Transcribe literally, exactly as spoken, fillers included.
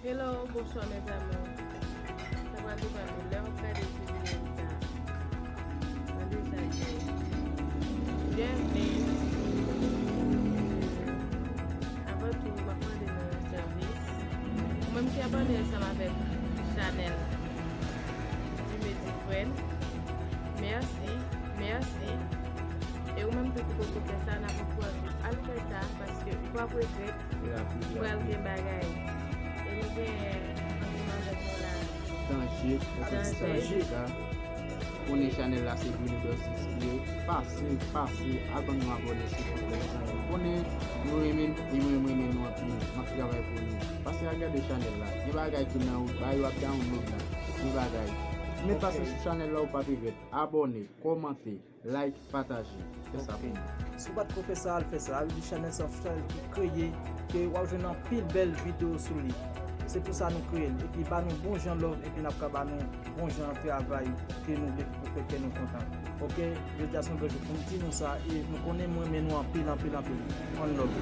Hello, bonswa mes amours. Sa pral depann de lè w ap gade ti videyo sa. Mwen deja di w byenvni. Avan tou, m ap mande nou yon sèvis. Ou menm ki abòne ansanm avèk chanèl Jimmy Dufresne, mèsi, mèsi. E ou menm tou ki poko fè sa, n ap ankouraje w al fè sa, paske ou p ap regrèt. Pral gen bagay. E nou gen ansanm avèk nou la. Danje, Danje. Sa. Konnen chanèl la se Green Dust Inspire. Pase, pase, al ban nou abòne silvouplè, mezanmi. Konnen nou renmen, e mwen, mwen renmen nou anpil. M ap travay pou nou. Pase al gade chanèl la. Gen bagay ki nan wout, bagay yo ap download la. Gen bagay. Men pase sou chanèl la, ou p ap regrèt. Abòne, kòmante, like, pataje. Fè sa pou nou. Si w pa t ko fè sa, al fè sa. Sa vle di chanèl sa, se yon chanèl ki kreye, ke w ap jwenn anpil bèl videyo sou li. Se pou sa nou kreye l. Epi ba nou bon jan love, epi n ap ka ba nou bon jan travay ke nou vle pou fè kè nou kontan. Oke? Jodi a se yon bèl jou pou m di nou sa, e nou konnen mwen renmen nou anpil, anpil, anpil. One love.